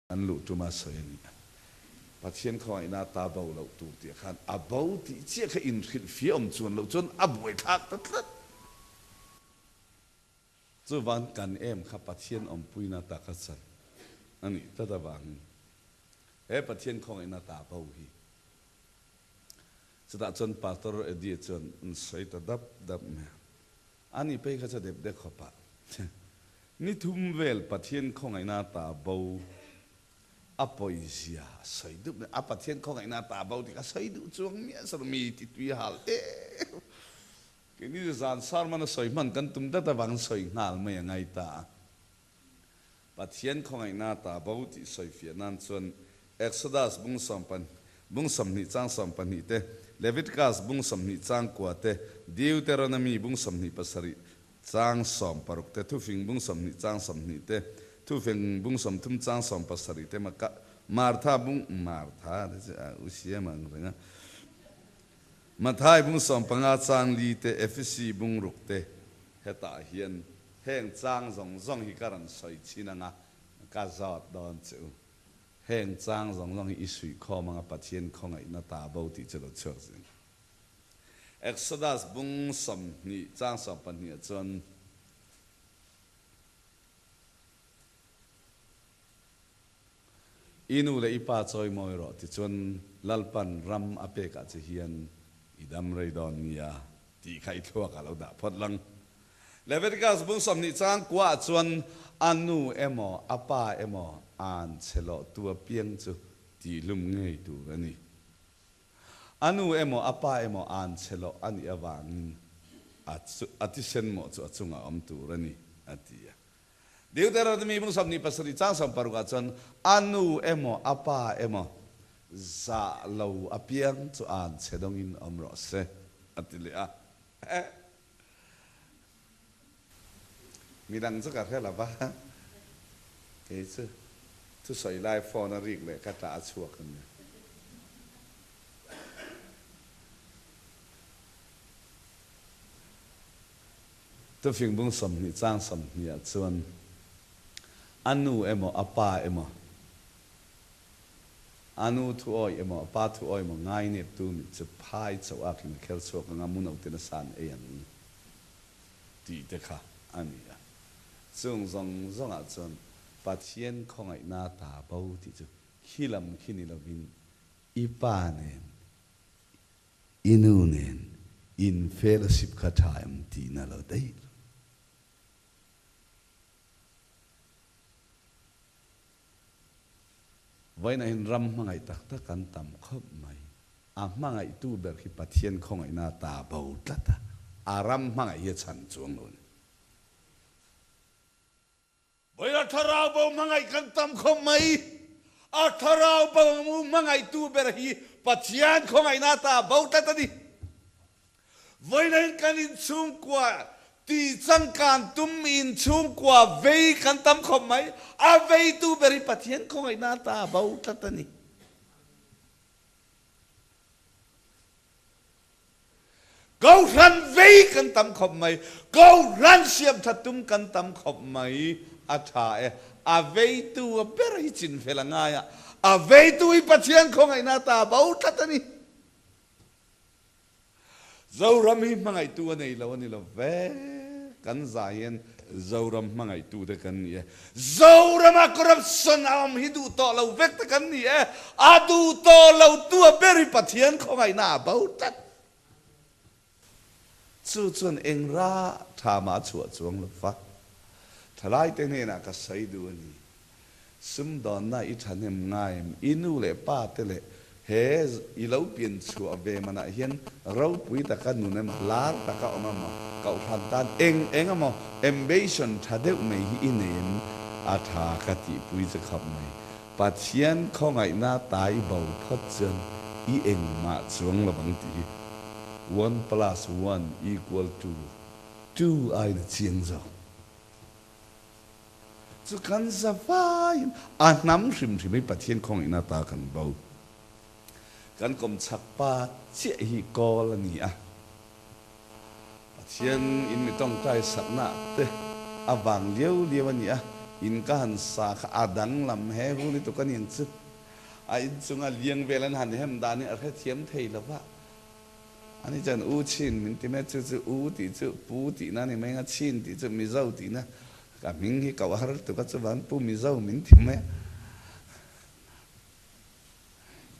An luh tuma sawi a ni a. Pathian khawngaihna ta bo loh tur tih khan a bo tih chiah kha inhrilh fia awm chuan loh chuan a buaithlak ta tlat. Chuvan kan em kha Pathian awmpuina ta kha chan a nih tlat avangin he Pathian khawngaihna ta bo hi chutah chuan Pastor Eddie chuan an sawi ta dap dap mai a. Ani phei kha chu dep dek khawp ah ni thum vel Pathian khawngaihna ta bo a pawizia a sawi dup mai. A Pathian khawngaihna ta bo tih kha sawi duh chuang miah sawr mi ti tui hal em. Keini zan sermon a sawi hman kan tum dat avang sawi nghal mai a ngai ta a. Pathian khawngaihna ta bo tih sawifiah nan chuan Exodus bung sawmpan bung 20 chang 12 te, Leviticus bung 20 chang kua te, Deuteronomy bung 27 chang 16 te, Thufing bung 20 chang 20 te, Thufing bung 30 chang 17 te, Maka Martha bung Martha te chu a u siam ang reng a, Mathai bung 15 chang li te, Efesi bung ruk te hetah hian Heng chang zawng zawng hi ka rawn sawi chin anga ka zawt dawn che u. Heng chang zawng zawng hi i suihkhawm anga Pathian khawngaihna ta bo tih chu lo chhuak zing. Exodus bung 20 chang 12 ah chuan I nu leh i pa chawimawi rawh tichuan Lalpan ram a pek ah che hian i dam rei dawn nia tih kha i thluak ah lo dah phawt lang. Leviticus bung 20 chang kua ah chuan a nu emaw a pa emaw an che lawh tu apiang chu tihlum ngei tur a ni. A nu emaw a pa emaw an che lawh a nih avangin a thisen mawh chu a chungah awm tur a ni a ti a. Deuteronomy bung 27 chang 16 ah chuan a nu emaw a pa emaw zah lo apiang chu an che dawngin awm rawh se a ti leh a. Midang chu ka hre lo va, kei chu thusawi lai phone a rik leh ka tah a chhuak a nia. Tufing bung 20 chang 20 ah chuan a nu emaw a pa emaw, a nu thu awih emaw a pa thu awih emaw ngai nep tu mit chu phai chauh ak in a kher chhuak anga muno ten a san ei ang tih te kha a ni a. Chung zawng zawng ah chuan Pathian khawngaihna ta bo tih chu khi lam khi ni lovin i pa nen I nu nen in fellowship kha tha em tihna lo daih lo. Vawiinah hian ram hmangaih tak tak kan tam khawp mai. A hmangaihtu ber khi Pathian khawngaihna a ta bo tlat a, a ram hmangaih hi a chhan chuang lo a ni. Vawiinah thlarau bo hmangaih kan tam khawp mai. A thlarau bo mu hmangaihtu ber hi Pathian khawngaihna ta bo tlat a ni. Vawiinahin kan inchhungkua tih changkan tum inchhungkua vei kan tam khawp mai. A veitu ber hi Pathian khawngaihna ta bo tlat a ni. Kohhran vei kan tam khawp mai. Kohhran siamtha tum kan tam khawp mai. A tha e. A veitu a ber hi chinfel a ngai a. A veitu hi Pathian khawngaihna ta bo tlat a ni. Zoram hi hmangaihtu a nei lo a ni lo ve. Kan zai hian Zoram hmangaihtu te kan ni e. Zorama corruption a awm hi duh tawh lo vek te kan ni e. A duh tawh lo tu a ber hi Pathian khawngaihna a bo tlat. Chu chuan eng ra tha mah a chhuah chuang lo va. Thalai te hnenah ka sawi duh a ni. Sumdawnna i thahnem ngai em? I nu leh pa te leh he i lo pian chhuah ve manah hian ropui taka nun emaw, lar taka awm emaw, kohhran tan eng eng emaw ambition tha deuh mai hi i nei em? A tha ka tihpui che khawp mai. Pathian khawngaihna tai bo phawt chuan i engmah chuang lo ang tih hi one plus one equal to two aiin a chiang zawk. Chu kan za vaiin a hnam hrim hrim hi Pathian khawngaihna ta kan bo. Kan kawmchhak pa chiah hi kawl a ni a. Pathian in mi tawngtai sakna te a vang liau liau a ni a. In ka han sa kha a danglam he hu lutuk a niang chu. A inchunga liang vel an han hem dan hi a hrethiam thei lo va. Ani chuan U Chin min ti mai a, chu chu U tih chu Pu tihna a ni mai ang a, Chin tih chu Mizo tihna, ka hming hi koh har lutuk a, chuvang Pu Mizo min ti mai a.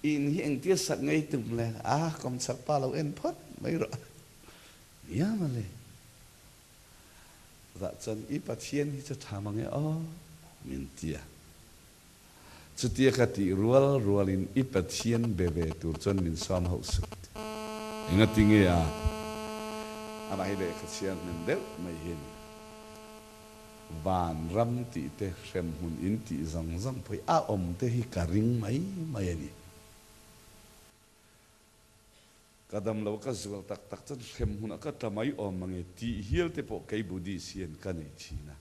In hi engtia sak ngei tum le? A, kawmchhak pa lo en phawt mai rawh. Nia mawle. Zah chuan i Pathian hi chu tha mang e aw min ti a. Chutia ka tih rual rualin i Pathian be ve tur chuan min sawm hauh suh ti. Engati nge a? Amah hi lehkha chhiar hnem deuh mai hi a ni. Van ram tih te, hremhmun in tih zawng zawng pawh hi a awm te hi ka ring mai mai a ni. Ka dam lo ka zual tak tak chuan hrem hunah ka tla mai awm mange tih hial te pawh kei Buddhist hian ka nei thin a.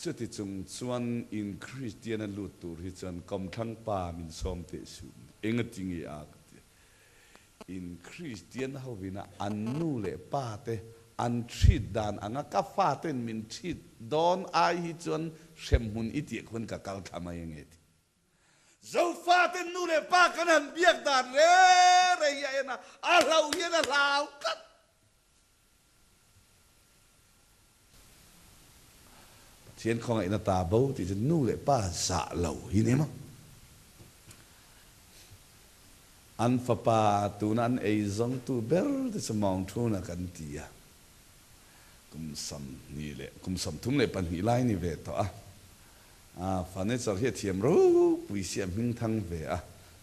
Chuti chung chuan in Kristian a lut tur hi chuan kawmthlang pa min sawm teh suh engati nge a ka ti a. In Kristian hovina an nu leh pa te an treat dan anga ka fa ten min treat dawn ai hi chuan hremhmun i tih khuan ka kal thla mai ange ti. Zofate nu leh pa kan han biak dan reng reng hi a en a, a hlo hian a hlau tlat. Pathian khawngaihna ta bo tih chu nu leh pa zah lo hi ni maw? An fapa tuna an ei zawngtu ber te chu Mawngthuna kan ti a, kum 22 leh kum 32 lai ni ve tawh a. A furniture hi a thiam ropui si a hming thang ve a,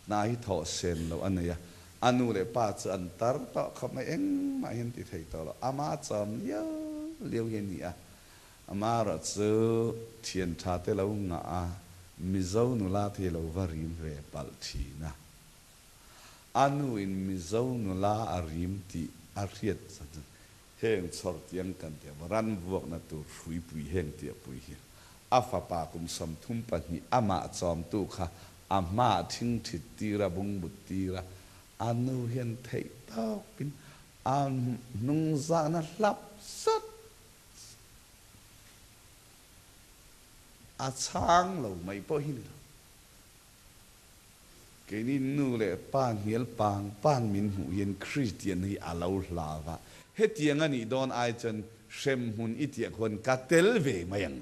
hna hi thawh sen loh a nei a, a nu leh pa chu an tar tawh khawp mai, engmah hian ti thei tawh lo, ama chawm liau liau hi a ni a, amaherawh chu thian tha te lo ngah a, Mizo nula te hi lo va rim ve palh thin a, a nu in Mizo nula a rim tih a hriat chuan Heng chhawr tiang kan ti a, ran vuakna tur hruipui heng tih a pui hi. A fapa kum 32 amah chawmtu kha a hmaah thingthit tir a, bungbut tir a, a nu hian theih tawkin a hnungzahna hlap zat a chhang lo mai pawh hi ni lo. Keini nu leh pa hnial pang pang min hmuh hian Kristian hi a lo hlau va, hetiang a nih dawn ai chuan hremhmun i tiah khuan ka tel ve mai ang.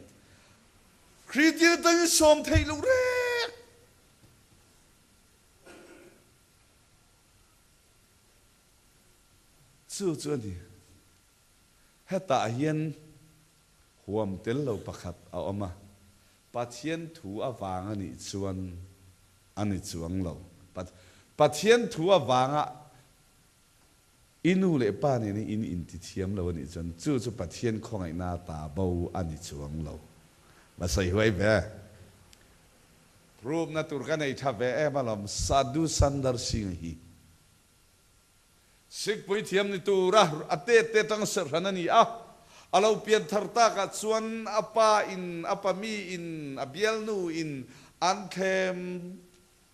Kristian atangin sawm theih loh rek. Chu chu a ni. Hetah hian huam tel lo pakhat a awm a, Pathian thu avang a nih chuan a ni chuang lo. Pathian thu avanga i nu leh pa nena in intithiam lo a nih chuan chu chu Pathian khawngaihna ta bo a ni chuang lo. Va sawi huai ve. Prove na tur ka nei tha ve em alawm Sadhu Sundar Singh hi. Sikpui thiam ni tura a tet te tang serhran a ni a, a lo pian thar takah chuan a pa in, a pa mi in, a bialnu in an thlem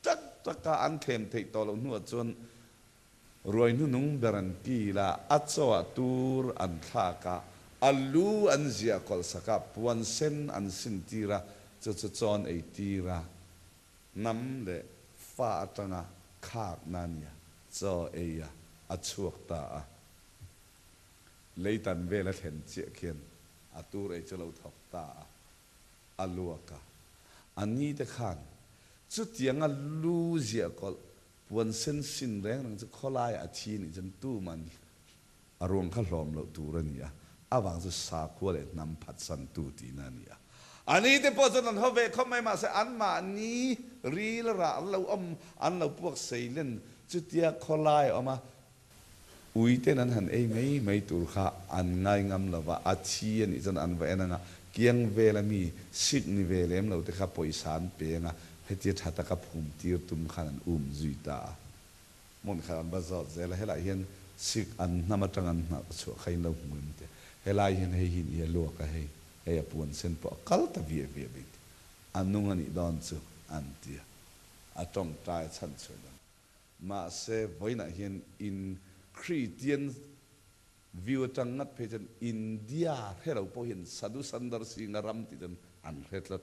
tak tak a, an thlem theih tawh loh hnuah chuan ruai hnunung ber an kil a, a chaw ah tur an thlak a, a lu an ziah kawlh sak a, puan sen an sin tir a, chu chu chaw an ei tir a. Hnam leh fa atanga khakna a nia, chaw ei a, a chhuak ta a. Leitan vel a thlen chiah khian a tur ei chu lo thawk ta a, a luak a. A ni te khan chutianga lu ziah kawlh puan sen sin reng reng chu khawlaiah a thi nih chuan tuman a ruang kha hlawm loh tur a ni a, avang chu sakhua leh hnam phatsantu tihna a ni a. A ni te pawh chuan an haw ve khawp mai, mahse anmahni ril rah an lo awm, an lo puak sei len chutia khawlai a awm a, ui ten an han ei mai mai tur kha an ngai ngam lo va, a thi a nih chuan an va en ang a, kiang vela mi sik ni ve lem lo te kha pawisa an peng a, hetia tha taka phum tir tum khan an um zui ta a. Hmun khat an va zawt zel a, helai hian sik an hnam atang an hnalh chhuah kha in lo hmu em tih a, helai hian hei hi ni a luak a hei, hei a puan sen pawh a kal ta viah viah mai tih a nung a nih dawn chu an ti a, a tawngtai a chhan chhuah dan. Mahse vawiinah hian in Kristian view atang ngat phei chuan India hre lo pawh hian Sadhu Sundar Singh-a ram tih chuan an hre tlat.